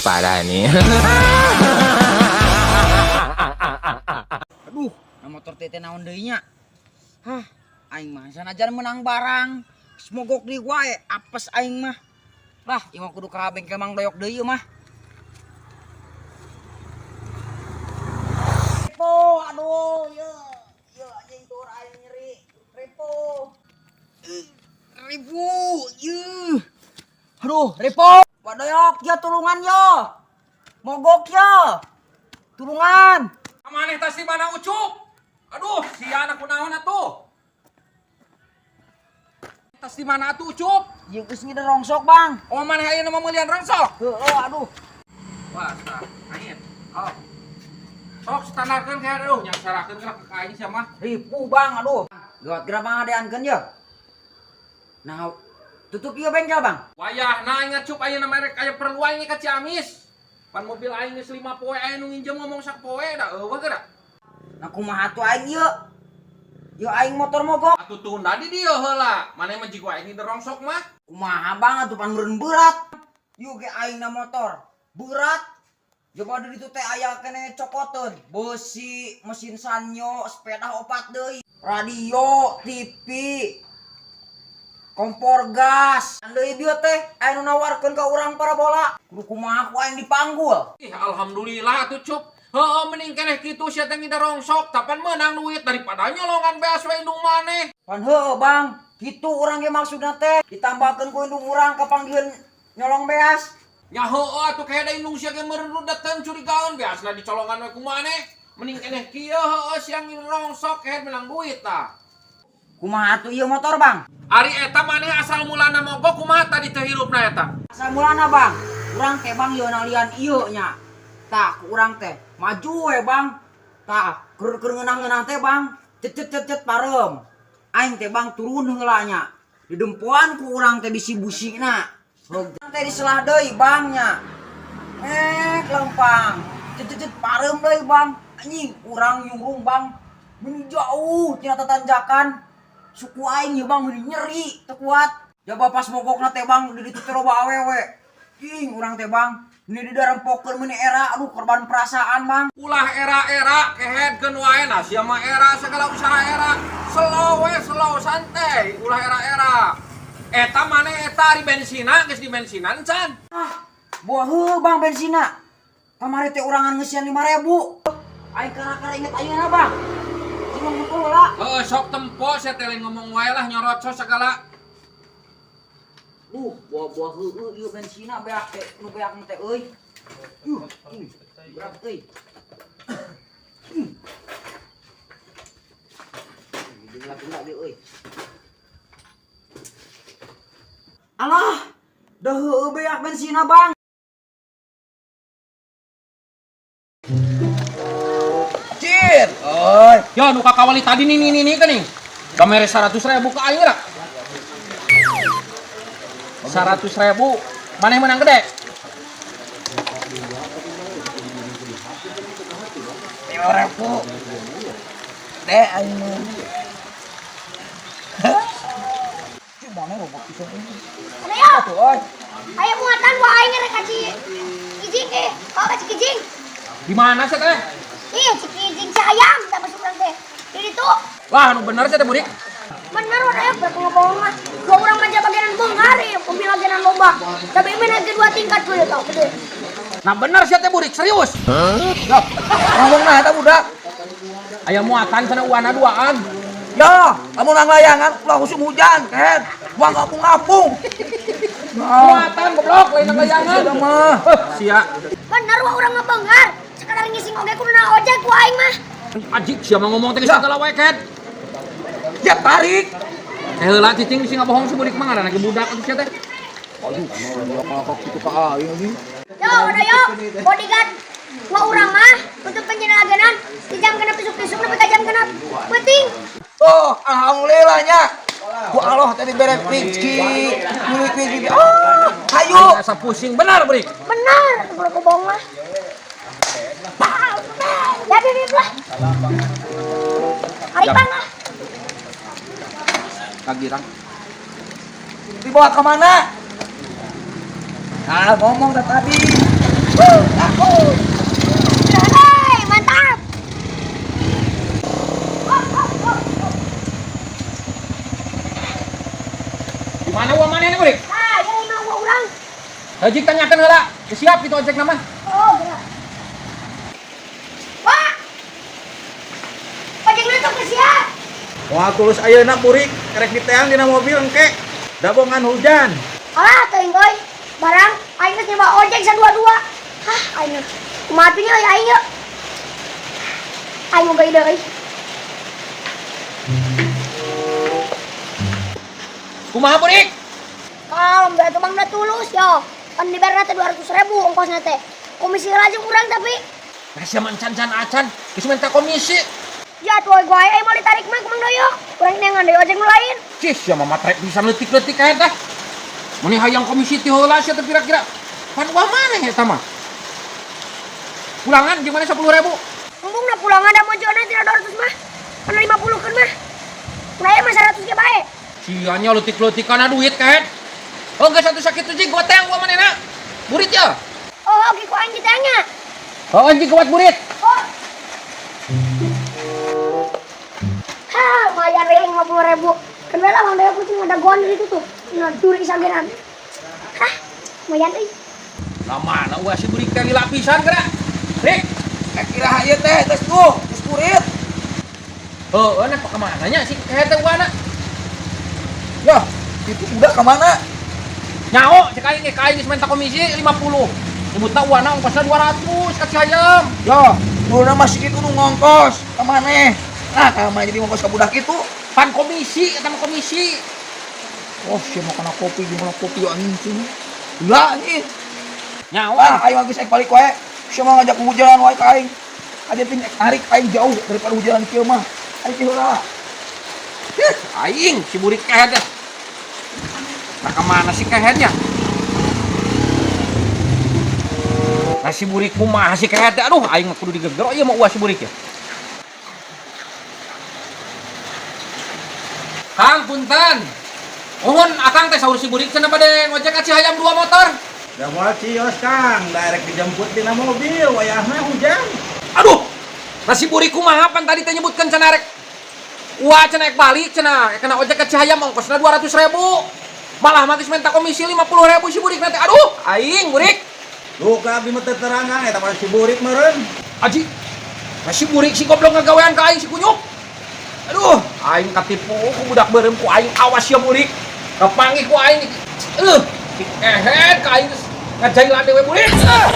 Parah nih. Aduh, na motor teh naon deui nya? Hah, aing mah sanajan menang barang. Mogok di wae, apes aing mah. Lah, ieu mah kudu ka bengkel Mang Doyok deui ieu mah. Repo, aduh, ye. Ye anjing tur aing nyeri. Repo. Ribu, ye. Aduh, Repo. Pak Doyok, ya tulungan yo. Mogok yo. Tulungan. Maneh tas di mana Ucup? Aduh, si anak kunaon atuh? Tas di mana atuh Ucup? Ieu geus ngide rongsok, Bang. Oh, maneh ayeuna mah meulian rongsok? Heueuh, aduh. Wah, tah, angin. Oh. Sok standarkeun kayak aduh, nyangsarakeun ka aing sia mah. Ripu, Bang, aduh. Gawat geura Bang adeankeun ye. Nah, tutup ieu bengkel, Bang. Wayahna ingat Cup ayeuna mah rek aya perlu aing ka Ciamis. Pan mobil aing geus 5 poe aya nu nginjem ngomong sak poe da eueuh geura. Nah, kumaha atuh aing ieu? Ieu aing motor mogok. Atuh tunda di dieu heula. Maneh mah jiga aing ngide rongsok mah. Kumaha Bang atuh pan meureun berat. Ieu ge aing na motor berat. Coba di ditu teh aya keneh cokoteun, beusi, mesin sanyo, sepeda opat deui, radio, TV, kompor gas. Deui bieu teh aya nu nawarkeun ka urang parabola. Kudu kumaha ku aing dipanggul. Ih, alhamdulillah atuh Cup. Heeh, mending keneh kitu sia teh ngide rongsok, tapan meunang duit daripada nyolongan beas we indung maneh. Pan heueuh Bang, kitu urang ge maksudna teh ditambahkeun ku indung urang kapanggieun nyolong beas. Nya heueuh atuh kayak da indung sia ge meureun rudeteun curigaeun beasna dicolongan we ku maneh. Mending keneh kieu heueuh sia ngide rongsok kehed meunang duit tah. Kumaha atuh ieu motor Bang? Ari eta maneh asal mulana mogok kumaha tadi teh hirupna eta? Asal mulana Bang, urang teh Bang ieu nalian ieu nya. Tah ku urang teh maju we Bang. Tah keur keur ngeunah-ngeunah teh Bang, cet cet cet cet pareum. Aing teh Bang turun heula nya. Didempoan ku urang teh bisi busina. Heug teh diselah deui Bang nya. Lempang. Cet cet cet pareum deui Bang. Anjing urang nyurung Bang. Meni jauh tina tatanjakan. Suku aing ye Bang meni nyeri teu kuat. Jaba pas mogokna teh Bang di ditu teh loba awewe. Ing urang teh Bang, meni didarempokeun meni era, aduh korban perasaan Bang. Ulah era-era kehedkeun wae nah sia mah era segala usaha era. Slow we slow santai, ulah era-era. Eta maneh eta ari bensina geus di bensinan can. Ah, buah heuh Bang bensina. Kamari teh urangan ngeusian 5.000. Aing kara-kara inget ayeuna Bang. Cing ngomong heula. Heuh sok tempo sia teh lain ngomong wae lah nyorot segala. Buah-buah heueuh ieu bensina beak teh, nu beak teh euy. Berat euy. Gila-gila ieu euy. Alah, dah heueuh beak bensina Bang. Cir, euy. Ya nu kakawali tadi nih nih nih kan nih. Kamere 100.000 ka aing geura. 100.000, maneh menang gede? 5.000. Deh aing mah. Cuma mana robot pisau ini? Ayo. Atuh, oi. Ayo muatan wah aing rek ka Cikijing eh. Oh ka Cikijing. Di mana sih teh? Iya Cikijing sayang kita masuk urang teh. Di ditu. Wah, anu bener sih teh burik. Bener wah aya berbohong mah. Dua orang manja bagian bongkar ya, pemil bagian lomba. Tapi ini naik 2 tingkat dulu tau gede. Nah bener sih teh burik serius. Hah? Loh, ngomong nah eta budak. Aya muatan sana uana duaan. Ya, lamun nang layangan ulah usum hujan, kehed. Buang ngapung-ngapung. Muatan goblok lain nang layangan. Sudah mah. Heuh, sia. Bener wah urang mah beunghar. Sekadar ngising oge kudu na ojek ku aing mah. Ajik sia mah ngomong teh geus segala wae kehed. Ya tarik. Heula cicing bisi ngabohong si burik mah ngaranna ge budak atuh sia teh. Aduh, kalau kitu ka aing anjing. Yo, udah yo, bodyguard. Wah urang mah untuk penjelajahan di jam genep isuk-isuk nepi ka jam genep penting. Oh, alhamdulillah nya. Ku Allah tadi bere rezeki, milik rezeki. Ah, hayu. Asa pusing benar, Brik. Benar, kalau aku bohong mah. Ya, bibip lah. Haripan lah. Kagirang. Dibawa ke mana? Ah, ngomong dah tadi. Laku. Hei, mantap. Di mana uang maneh burik? Ah, ya imah wa urang. Hajik tanyakeun heula. Siap gitu ojek nama. Oh, gerak. Pak. Ojekna tuh siap. Moal tulus ayeuna burik, kerek diteang dina mobil engke. Dabongan hujan. Alah, teuing euy. Barang aing geus nyewa ojek sadua-dua. Hah, aing mah. Kumaha atuh nya euy aing yeuh. Aing moga ide euy. Kumaha burik? Kalem berarti bang udah tulus yo. Kan dibayar teh 200.000 ongkosnya teh. Komisi aja kurang tapi Nah, sia mah can-can acan, geus minta komisi. ya tuh gue aing mau ditarik mah ku Mang Doyo. Kurang neangan deui ojek nu lain. Cih, sia mah matre pisan leutik-leutik kae teh. Mun hayang komisi ti heula sia teh kira-kira. Pan uang maneh eta mah? Pulangan gimana 10.000? Mumpung na pulang ada mojona tidak 200 mah. Mana 50 kan mah. Kurang mah 100 ge bae. Sianya leutik-leutik kana duit kae. Oh, geus satu sakit tuh gua teang gua manehna. Burit ya? Oh, oke ku aing ditanya. Oh, anjing kuat burit. Oh. Hah, lumayan we 50.000. Kan we lah Mang Doyo kucing ada goan di situ tuh. Nah, duri sageran. Hah, lumayan euy. Lah mana uah si burik teh lapisan geura. Rik. Eh kira ieu teh geus tuh, geus kurit. Heueuh, nah ka mana nya si kehed teh uana? Yah, itu udah kemana? Nyao cek aing ge ka aing geus minta komisi 50. Nyebutna uana ongkosna 200 ka Cihayam. Yah, dulu mah si itu nu ngongkos ka maneh. Nah, ka mana jadi ngongkos ka budak itu? Pan komisi eta mah komisi. Oh, sia mau kana kopi, jeung kana kopi anjing sini. Lah anjing. Nyawa. Ah, aing mah geus ek balik wae. Sia mah ngajak hujanan wae ka aing. Aja ting ek narik aing jauh daripada hujanan kieu mah. Aing kieu heula. Hih, aing si burik kehed teh. Nah kemana si kehednya? Nah si burik kumaha si kehed teh? Aduh, aing mah kudu digeger ieu mah uah si burik ya. Kang punten. Mohon akang teh saur si burik cenah bade ngojek ka Cihayam 2 motor. Da moal cios Kang, direct dijemput dina mobil, wayahna hujan. Aduh. Nah si burik kumaha pan tadi teh nyebutkeun cenah rek. Wah cenah ek balik cenah kena ojek ke Cihayam ongkosna 200.000. Malah mah geus minta komisi 50.000 si burik nanti. Aduh, aing burik. Duka abdi mah teu terangan eta mah si burik meureun. Aji. Nah si burik si goblok ngagawean ka aing si kunyuk. Aduh, aing katipu ku budak beureum ku aing awas ya burik. Kapanggih ku aing. Si kehed ka aing geus ngajailan dewe burik. Ah.